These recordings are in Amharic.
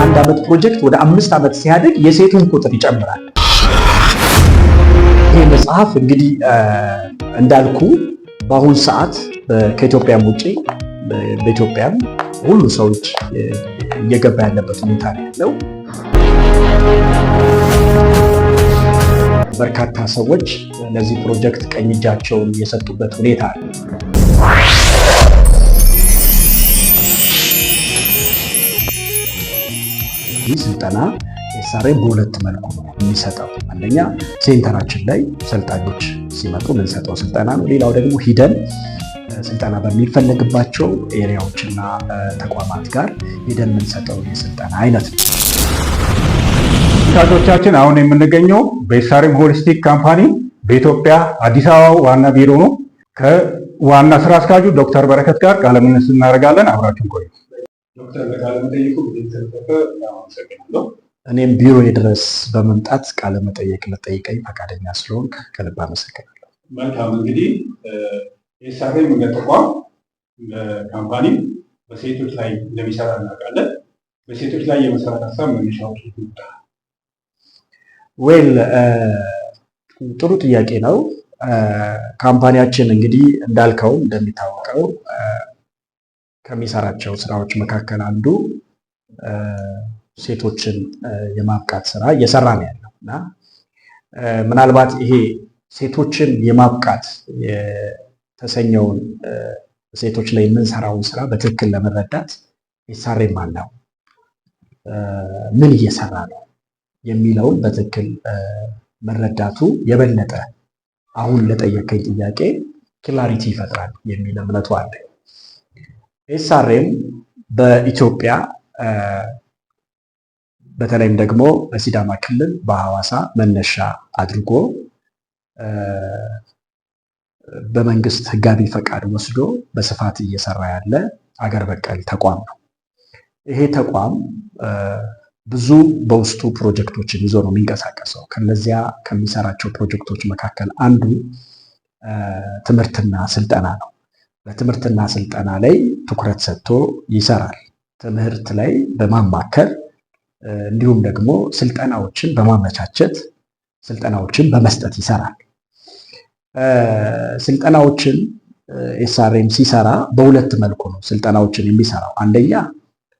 የአንድ ዓመት ፕሮጀክት ወደ 5 ዓመት ሲያድግ የሴቱን ቁጥር ይጨምራል። ይህ መጽሐፍ እንግዲህ እንዳልኩ በአሁን ሰዓት ከኢትዮጵያም ውጭ በኢትዮጵያም ሁሉ ሰዎች እየገባ ያለበት ሁኔታ ነው ያለው። በርካታ ሰዎች ለዚህ ፕሮጀክት ቀኝ እጃቸውን የሰጡበት ሁኔታ አለ። ይህ ስልጠና SRM በሁለት መልኩ ነው የሚሰጠው። አንደኛ center ኣችን ላይ ሰልጣኞች ሲመጡ የምንሰጠው ስልጠና ነው። ሌላው ደግሞ ሂደን ስልጠና በሚፈለግባቸው area ዎችና ተቋማት ጋር ሂደን የምንሰጠው የስልጠና አይነት ነው። ተመልካቾቻችን፣ አሁን የምንገኘው በ SRM Holistic Company በኢትዮጵያ አዲስ አበባ ዋና ቢሮ ነው። ከዋና ስራ አስኪያጁ ዶክተር በረከት ጋር ቃለ ምልልስ እናደርጋለን። አብራችሁን ቆዩ። ዶክተር፣ ለቃለ መጠይቁ አመሰግናለሁ። እኔም ቢሮ ድረስ በመምጣት ቃለ መጠየቅ ልጠይቀኝ ፈቃደኛ ስለሆንክ ከልብ አመሰግናለሁ። መልካም። እንግዲህ SRM እንደ ተቋም፣ እንደ company በሴቶች ላይ እንደሚሰራ እናውቃለን። በሴቶች ላይ የመስራት ሀሳብ መነሻው ከየት መጣ? Well፣ ጥሩ ጥያቄ ነው። Company ያችን እንግዲህ እንዳልከው እንደሚታወቀው ከሚሰራቸው ስራዎች መካከል አንዱ ሴቶችን የማብቃት ስራ እየሰራ ነው ያለው። እና ምናልባት ይሄ ሴቶችን የማብቃት የተሰኘውን ሴቶች ላይ የምንሰራውን ስራ በትክክል ለመረዳት SRM ማን ነው፣ ምን እየሰራ ነው የሚለውን በትክክል መረዳቱ የበለጠ አሁን ለጠየከኝ ጥያቄ clarity ይፈጥራል የሚል እምነቱ አለ። SRM በኢትዮጵያ በተለይም ደግሞ በሲዳማ ክልል በሐዋሳ መነሻ አድርጎ በመንግስት ህጋዊ ፈቃድ ወስዶ በስፋት እየሰራ ያለ አገር በቀል ተቋም ነው። ይሄ ተቋም ብዙ በውስጡ ፕሮጀክቶችን ይዞ ነው የሚንቀሳቀሰው። ከነዚያ ከሚሰራቸው ፕሮጀክቶች መካከል አንዱ ትምህርትና ስልጠና ነው። በትምህርትና ስልጠና ላይ ትኩረት ሰጥቶ ይሰራል። ትምህርት ላይ በማማከር እንዲሁም ደግሞ ስልጠናዎችን በማመቻቸት፣ ስልጠናዎችን በመስጠት ይሰራል። ስልጠናዎችን SRM ሲሰራ በሁለት መልኩ ነው ስልጠናዎችን የሚሰራው። አንደኛ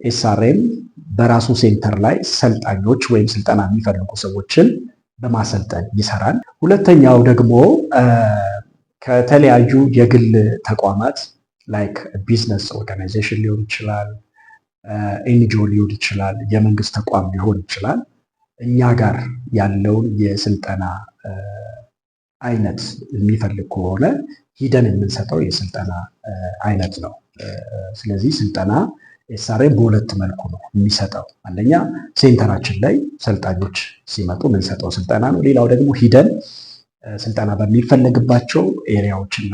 SRM በራሱ center ላይ ሰልጣኞች ወይም ስልጠና የሚፈልጉ ሰዎችን በማሰልጠን ይሰራል። ሁለተኛው ደግሞ ከተለያዩ የግል ተቋማት like business organization ሊሆን ይችላል፣ NGO ሊሆን ይችላል፣ የመንግስት ተቋም ሊሆን ይችላል። እኛ ጋር ያለውን የስልጠና አይነት የሚፈልግ ከሆነ ሂደን የምንሰጠው የስልጠና አይነት ነው። ስለዚህ ስልጠና SRM በሁለት መልኩ ነው የሚሰጠው። አንደኛ center ኣችን ላይ ሰልጣኞች ሲመጡ የምንሰጠው ስልጠና ነው። ሌላው ደግሞ ሂደን ስልጠና በሚፈለግባቸው area ዎችና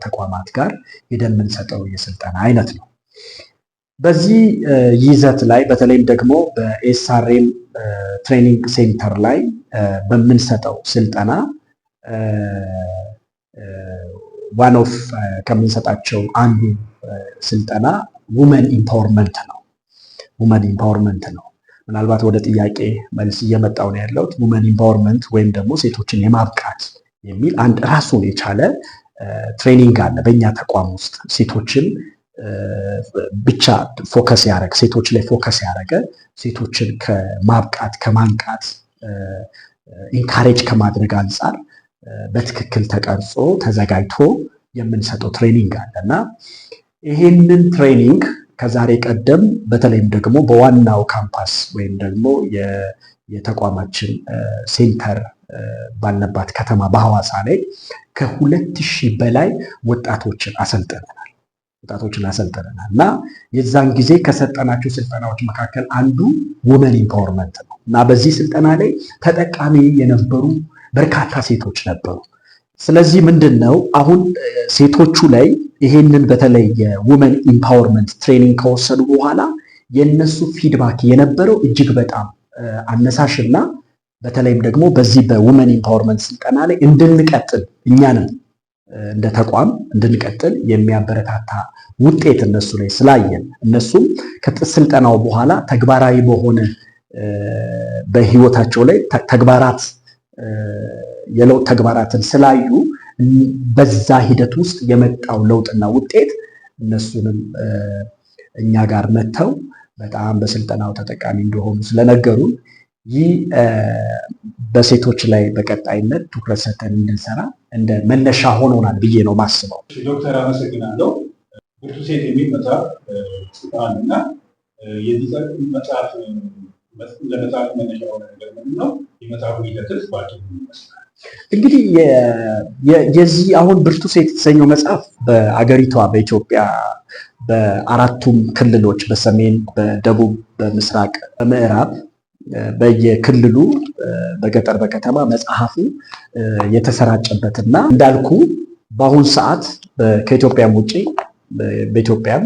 ተቋማት ጋር ሂደን የምንሰጠው የስልጠና አይነት ነው። በዚህ ይዘት ላይ በተለይም ደግሞ በ SRM training center ላይ በምንሰጠው ስልጠና one of ከምንሰጣቸው አንዱ ስልጠና women empowerment ነው። Women empowerment ነው። ምናልባት ወደ ጥያቄ መልስ እየመጣው ነው ያለሁት። Women empowerment ወይም ደግሞ ሴቶችን የማብቃት የሚል አንድ ራሱን የቻለ training አለ በእኛ ተቋም ውስጥ። ሴቶችን ብቻ focus ያደረገ፣ ሴቶች ላይ focus ያደረገ፣ ሴቶችን ከማብቃት፣ ከማንቃት፣ encourage ከማድረግ አንጻር በትክክል ተቀርጾ ተዘጋጅቶ የምንሰጠው training አለ። እና ይሄንን training ከዛሬ ቀደም በተለይም ደግሞ በዋናው ካምፓስ ወይም ደግሞ የተቋማችን center ባለባት ከተማ በሐዋሳ ላይ ከ2000 በላይ ወጣቶችን አሰልጥነናል። እና የዛን ጊዜ ከሰጠናቸው ስልጠናዎች መካከል አንዱ women empowerment ነው። እና በዚህ ስልጠና ላይ ተጠቃሚ የነበሩ በርካታ ሴቶች ነበሩ። ስለዚህ ምንድን ነው፣ አሁን ሴቶቹ ላይ ይሄንን በተለይ የ women empowerment training ከወሰዱ በኋላ የነሱ feedback የነበረው እጅግ በጣም አነሳሽና በተለይም ደግሞ በዚህ በ women empowerment ስልጠና ላይ እንድንቀጥል እኛንም እንደ ተቋም እንድንቀጥል የሚያበረታታ ውጤት እነሱ ላይ ስላየን፣ እነሱም ከስልጠናው በኋላ ተግባራዊ በሆነ በህይወታቸው ላይ ተግባራት የለውጥ ተግባራትን ስላዩ፣ በዛ ሂደት ውስጥ የመጣው ለውጥና ውጤት እነሱንም እኛ ጋር መጥተው በጣም በስልጠናው ተጠቃሚ እንደሆኑ ስለነገሩን፣ ይህ በሴቶች ላይ በቀጣይነት ትኩረት ሰጥተን እንድንሰራ እንደ መነሻ ሆኖናል ብዬ ነው ማስበው። ዶክተር፣ አመሰግናለሁ። ብርቱ ሴት የሚል መጽሐፍ ጽፈሃል እና የዚህ መጽሐፍ ለመጽሐፍ መነሻ የሆነ ነገር ምንድን ነው? የመጽሐፉ ሂደትስ በአጭሩ ይመስላል? እንግዲህ የዚህ አሁን ብርቱ ሴት የተሰኘው መጽሐፍ በአገሪቷ በኢትዮጵያ በአራቱም ክልሎች፣ በሰሜን፣ በደቡብ፣ በምስራቅ፣ በምዕራብ፣ በየክልሉ በገጠር በከተማ መጽሐፉ የተሰራጨበትና እንዳልኩ በአሁን ሰዓት ከኢትዮጵያም ውጭ በኢትዮጵያም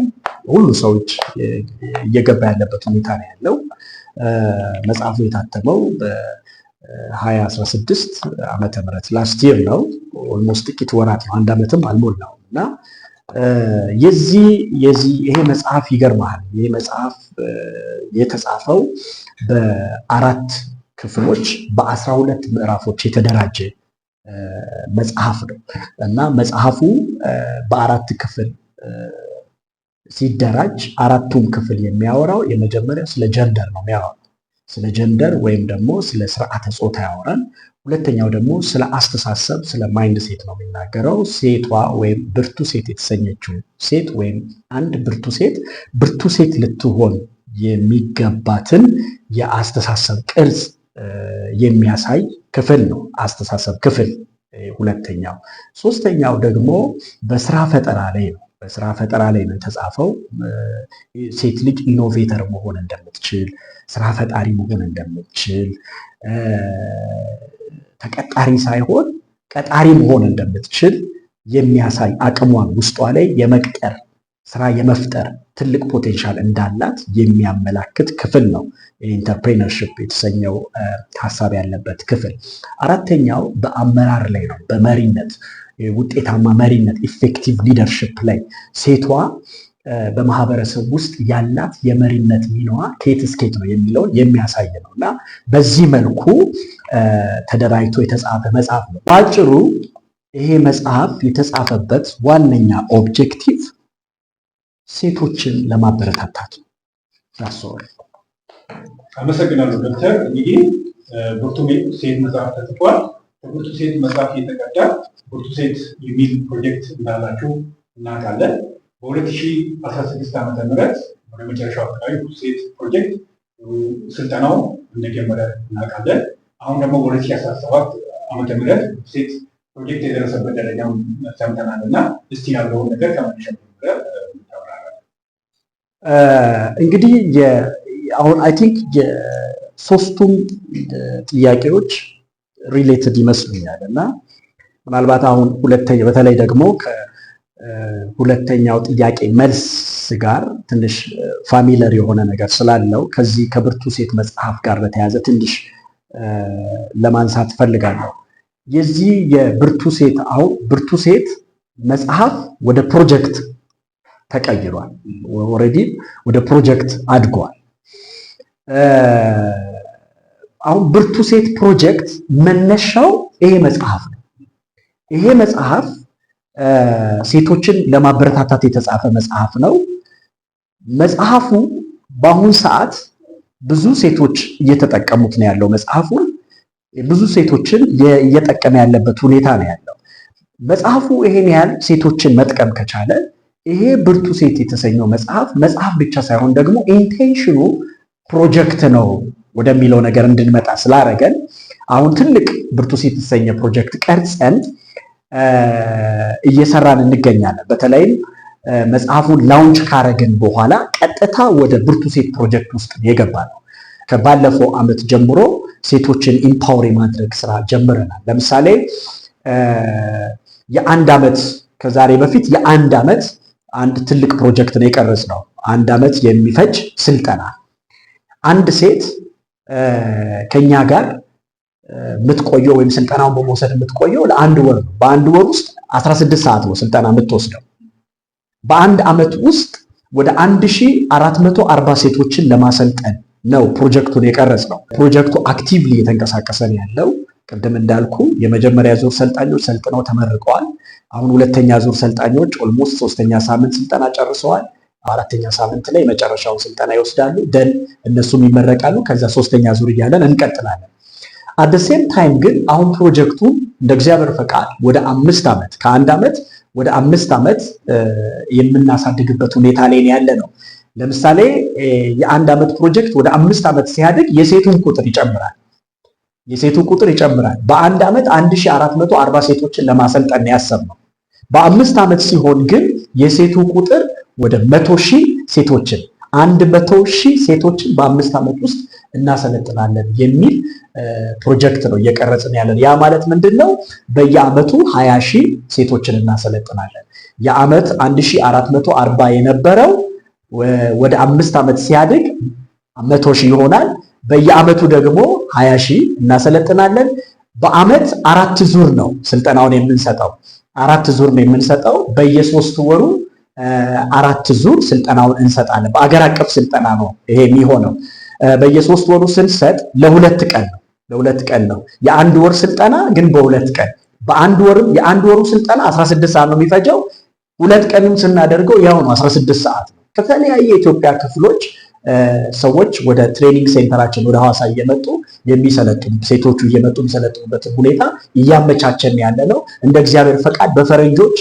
ሁሉ ሰዎች እየገባ ያለበት ሁኔታ ነው ያለው። መጽሐፉ የታተመው በ2016 ዓመተ ምህረት last year ነው። Almost ጥቂት ወራት ነው፣ አንድ ዓመትም አልሞላውም። እና የዚህ ይሄ መጽሐፍ ይገርመሃል። ይሄ መጽሐፍ የተጻፈው በአራት ክፍሎች በ12 ምዕራፎች የተደራጀ መጽሐፍ ነው። እና መጽሐፉ በአራት ክፍል ሲደራጅ አራቱም ክፍል የሚያወራው የመጀመሪያው ስለ gender ነው የሚያወራው። ስለ gender ወይም ደግሞ ስለ ስርዓተ ጾታ ያወራል። ሁለተኛው ደግሞ ስለ አስተሳሰብ፣ ስለ mindset ነው የሚናገረው። ሴቷ ወይም ብርቱ ሴት የተሰኘችው ሴት ወይም አንድ ብርቱ ሴት ብርቱ ሴት ልትሆን የሚገባትን የአስተሳሰብ ቅርጽ የሚያሳይ ክፍል ነው። አስተሳሰብ ክፍል ሁለተኛው። ሶስተኛው ደግሞ በስራ ፈጠራ ላይ ነው። በስራ ፈጠራ ላይ ነው የተጻፈው። ሴት ልጅ innovator መሆን እንደምትችል፣ ስራ ፈጣሪ መሆን እንደምትችል፣ ተቀጣሪ ሳይሆን ቀጣሪ መሆን እንደምትችል የሚያሳይ፣ አቅሟን ውስጧ ላይ የመቅጠር፣ ስራ የመፍጠር ትልቅ potential እንዳላት የሚያመላክት ክፍል ነው። Entrepreneurship የተሰኘው ሀሳብ ያለበት ክፍል። አራተኛው በአመራር ላይ ነው። በመሪነት፣ ውጤታማ መሪነት፣ effective leadership ላይ ሴቷ በማህበረሰብ ውስጥ ያላት የመሪነት ሚናዋ ከየት እስከየት ነው የሚለውን የሚያሳይ ነው። እና በዚህ መልኩ ተደራጅቶ የተጻፈ መጽሐፍ ነው። በአጭሩ ይሄ መጽሐፍ የተጻፈበት ዋነኛ objective ሴቶችን ለማበረታታት ነው። That's all። አመሰግናለሁ ዶክተር። እንግዲህ ብርቱ ሴት መጽሐፍ ተጽፏል። ከብርቱ ሴት መጽሐፍ የተቀዳ ብርቱ ሴት የሚል ፕሮጀክት እንዳላችሁ እናውቃለን። በ2016 ዓ.ም. ወደ መጨረሻው አካባቢ ብርቱ ሴት ፕሮጀክት ስልጠናው እንደጀመረ እናውቃለን። አሁን ደግሞ በ2017 ዓ.ም. ብርቱ ሴት ፕሮጀክት የደረሰበት ደረጃ ሰምተናል። እና እስቲ ያለውን ነገር ከመነሻ ጀምረህ ታብራራለህ። እንግዲህ አሁን I think የሶስቱም ጥያቄዎች related ይመስሉኛል። እና ምናልባት አሁን ሁለተኛ በተለይ ደግሞ ከሁለተኛው ጥያቄ መልስ ጋር ትንሽ familiar የሆነ ነገር ስላለው ከዚህ ከብርቱ ሴት መጽሐፍ ጋር በተያያዘ ትንሽ ለማንሳት እፈልጋለሁ። የዚህ የብርቱ ሴት አሁን ብርቱ ሴት መጽሐፍ ወደ ፕሮጀክት ተቀይሯል። Already ወደ ፕሮጀክት አድጓል። አሁን ብርቱ ሴት ፕሮጀክት መነሻው ይሄ መጽሐፍ ነው። ይሄ መጽሐፍ ሴቶችን ለማበረታታት የተጻፈ መጽሐፍ ነው። መጽሐፉ በአሁን ሰዓት ብዙ ሴቶች እየተጠቀሙት ነው ያለው። መጽሐፉን ብዙ ሴቶችን እየጠቀመ ያለበት ሁኔታ ነው ያለው። መጽሐፉ ይሄን ያህል ሴቶችን መጥቀም ከቻለ፣ ይሄ ብርቱ ሴት የተሰኘው መጽሐፍ መጽሐፍ ብቻ ሳይሆን ደግሞ intention ኑ ፕሮጀክት ነው ወደሚለው ነገር እንድንመጣ ስላረገን አሁን ትልቅ ብርቱ ሴት የተሰኘ ፕሮጀክት ቀርጸን እየሰራን እንገኛለን። በተለይም መጽሐፉን launch ካረግን በኋላ ቀጥታ ወደ ብርቱ ሴት ፕሮጀክት ውስጥ የገባነው። ከባለፈው ዓመት ጀምሮ ሴቶችን empower የማድረግ ስራ ጀምረናል። ለምሳሌ የአንድ ዓመት ከዛሬ በፊት የአንድ ዓመት አንድ ትልቅ ፕሮጀክት ነው የቀረጽነው። አንድ ዓመት የሚፈጅ ስልጠና፣ አንድ ሴት ከኛ ጋር የምትቆየው ወይም ስልጠናውን በመውሰድ የምትቆየው ለአንድ ወር ነው። በአንድ ወር ውስጥ 16 ሰዓት ነው ስልጠና የምትወስደው። በአንድ ዓመት ውስጥ ወደ 1440 ሴቶችን ለማሰልጠን ነው ፕሮጀክቱን የቀረጽነው። ፕሮጀክቱ actively እየተንቀሳቀሰ ነው ያለው። ቅድም እንዳልኩ የመጀመሪያ ዙር ሰልጣኞች ሰልጥነው ተመርቀዋል። አሁን ሁለተኛ ዙር ሰልጣኞች almost ሶስተኛ ሳምንት ስልጠና ጨርሰዋል። አራተኛ ሳምንት ላይ የመጨረሻውን ስልጠና ይወስዳሉ። Then እነሱም ይመረቃሉ። ከዛ ሶስተኛ ዙር እያለን እንቀጥላለን። At the same time ግን አሁን ፕሮጀክቱ እንደ እግዚአብሔር ፈቃድ ወደ 5 ዓመት፣ ከ1 ዓመት ወደ 5 ዓመት የምናሳድግበት ሁኔታ ላይ ያለ ነው። ለምሳሌ የአንድ ዓመት ፕሮጀክት ወደ 5 ዓመት ሲያድግ የሴቱን ቁጥር ይጨምራል። የሴቱ ቁጥር ይጨምራል። በአንድ ዓመት 1440 ሴቶችን ለማሰልጠን ያሰብነው። በ5 ዓመት ሲሆን ግን የሴቱ ቁጥር ወደ 100,000 ሴቶችን፣ 100,000 ሴቶችን በ5 ዓመት ውስጥ እናሰለጥናለን የሚል ፕሮጀክት ነው እየቀረጽን ያለን። ያ ማለት ምንድን ነው? በየዓመቱ 20,000 ሴቶችን እናሰለጥናለን። የዓመት 1440 የነበረው ወደ 5 ዓመት ሲያድግ 100,000 ይሆናል። በየዓመቱ ደግሞ 20,000 እናሰለጥናለን። በዓመት አራት ዙር ነው ስልጠናውን የምንሰጠው። አራት ዙር ነው የምንሰጠው። በየ3 ወሩ አራት ዙር ስልጠናውን እንሰጣለን። በአገር አቀፍ ስልጠና ነው ይሄ የሚሆነው። በየ3 ወሩ ስንሰጥ ለ2 ቀን ነው፣ ለ2 ቀን ነው። የአንድ ወር ስልጠና ግን በ2 ቀን፣ በአንድ ወርም የአንድ ወሩ ስልጠና 16 ሰዓት ነው የሚፈጀው። 2 ቀንም ስናደርገው ያው ነው፣ 16 ሰዓት ነው። ከተለያየ የኢትዮጵያ ክፍሎች ሰዎች ወደ training center ኣችን ወደ ሐዋሳ እየመጡ የሚሰለጥኑ፣ ሴቶቹ እየመጡ የሚሰለጥኑበትን ሁኔታ እያመቻቸን ያለ ነው። እንደ እግዚአብሔር ፈቃድ በፈረንጆች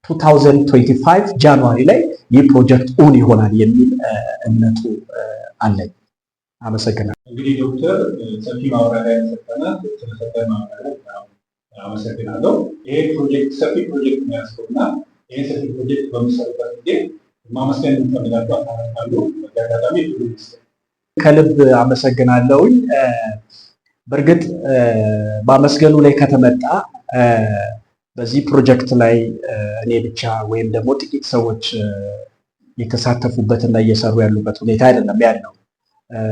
2025 January ላይ ይህ ፕሮጀክት እውን ይሆናል የሚል እምነቱ አለኝ። አመሰግናለሁ። እንግዲህ ዶክተር ሰፊ ማብራሪያ ሰጠናል። ስለሰጠን ማብራሪያ በጣም አመሰግናለሁ። ይሄ ፕሮጀክት ሰፊ ፕሮጀክት ነው ያዝከው እና ይሄ ሰፊ ፕሮጀክት በሚሰሩበት ጊዜ ማመስገን የምፈልጋቸው አካላት ካሉ በዚህ አጋጣሚ። ከልብ አመሰግናለሁኝ። በእርግጥ ማመስገኑ ላይ ከተመጣ በዚህ ፕሮጀክት ላይ እኔ ብቻ ወይም ደግሞ ጥቂት ሰዎች የተሳተፉበትና እየሰሩ ያሉበት ሁኔታ አይደለም ያለው።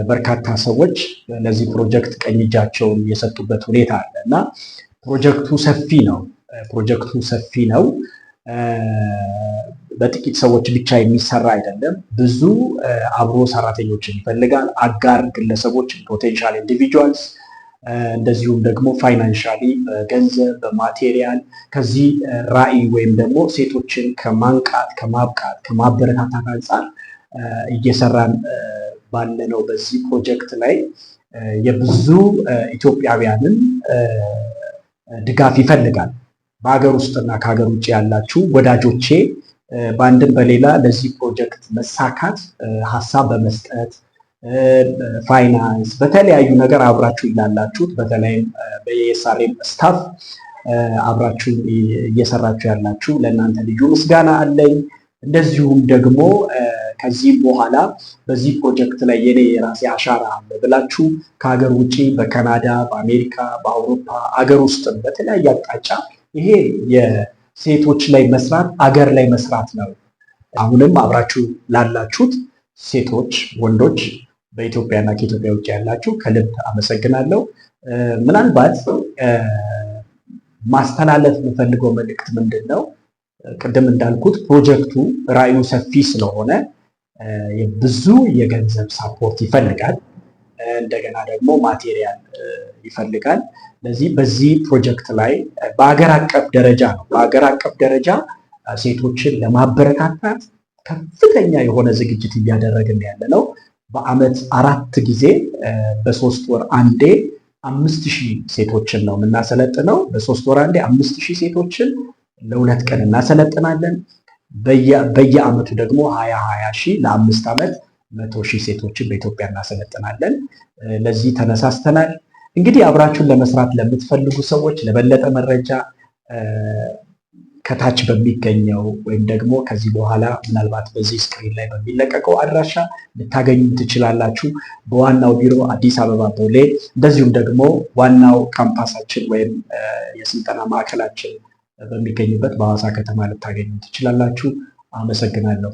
በርካታ ሰዎች ለዚህ ፕሮጀክት ቀኝ እጃቸውን የሰጡበት ሁኔታ አለ እና ፕሮጀክቱ ሰፊ ነው። ፕሮጀክቱ ሰፊ ነው። በጥቂት ሰዎች ብቻ የሚሰራ አይደለም። ብዙ አብሮ ሰራተኞችን ይፈልጋል። አጋር ግለሰቦችን፣ potential individuals፣ እንደዚሁም ደግሞ financially በገንዘብ፣ በ material ከዚህ ራዕይ ወይም ደግሞ ሴቶችን ከማንቃት፣ ከማብቃት፣ ከማበረታታት አንጻር እየሰራን ባለነው በዚህ ፕሮጀክት ላይ የብዙ ኢትዮጵያውያንን ድጋፍ ይፈልጋል። በሀገር ውስጥና ከሀገር ውጭ ያላችሁ ወዳጆቼ በአንድም በሌላ ለዚህ ፕሮጀክት መሳካት ሀሳብ በመስጠት፣ ፋይናንስ፣ በተለያዩ ነገር አብራችሁ ላላችሁት፣ በተለይም በ ESRM staff አብራችሁ እየሰራችሁ ያላችሁ ለእናንተ ልዩ ምስጋና አለኝ። እንደዚሁም ደግሞ ከዚህም በኋላ በዚህ ፕሮጀክት ላይ የኔ የራሴ አሻራ አለ ብላችሁ ከሀገር ውጭ በካናዳ፣ በአሜሪካ፣ በአውሮፓ፣ አገር ውስጥም በተለያየ አቅጣጫ ይሄ የሴቶች ላይ መስራት አገር ላይ መስራት ነው። አሁንም አብራችሁ ላላችሁት ሴቶች፣ ወንዶች፣ በኢትዮጵያና ከኢትዮጵያ ውጭ ያላችሁ ከልብ አመሰግናለሁ። ምናልባት ማስተላለፍ የምፈልገው መልእክት ምንድን ነው? ቅድም እንዳልኩት ፕሮጀክቱ ራዕዩ ሰፊ ስለሆነ ብዙ የገንዘብ support ይፈልጋል። እንደገና ደግሞ material ይፈልጋል። ለዚህ በዚህ ፕሮጀክት ላይ በሀገር አቀፍ ደረጃ ነው። በሀገር አቀፍ ደረጃ ሴቶችን ለማበረታታት ከፍተኛ የሆነ ዝግጅት እያደረግን ያለ ነው። በአመት አራት ጊዜ በ3 ወር አንዴ 5,000 ሴቶችን ነው የምናሰለጥነው። በ3 ወር አንዴ 5,000 ሴቶችን ለ2 ቀን እናሰለጥናለን። በየአመቱ ደግሞ 20 20 ሺህ፣ ለ5 ዓመት 100,000 ሴቶችን በኢትዮጵያ እናሰለጥናለን። ለዚህ ተነሳስተናል። እንግዲህ አብራችሁን ለመስራት ለምትፈልጉ ሰዎች ለበለጠ መረጃ ከታች በሚገኘው ወይም ደግሞ ከዚህ በኋላ ምናልባት በዚህ screen ላይ በሚለቀቀው አድራሻ ልታገኙ ትችላላችሁ። በዋናው ቢሮ አዲስ አበባ ቦሌ፣ እንደዚሁም ደግሞ ዋናው ካምፓሳችን ወይም የስልጠና ማዕከላችን በሚገኝበት በሐዋሳ ከተማ ልታገኙ ትችላላችሁ። አመሰግናለሁ።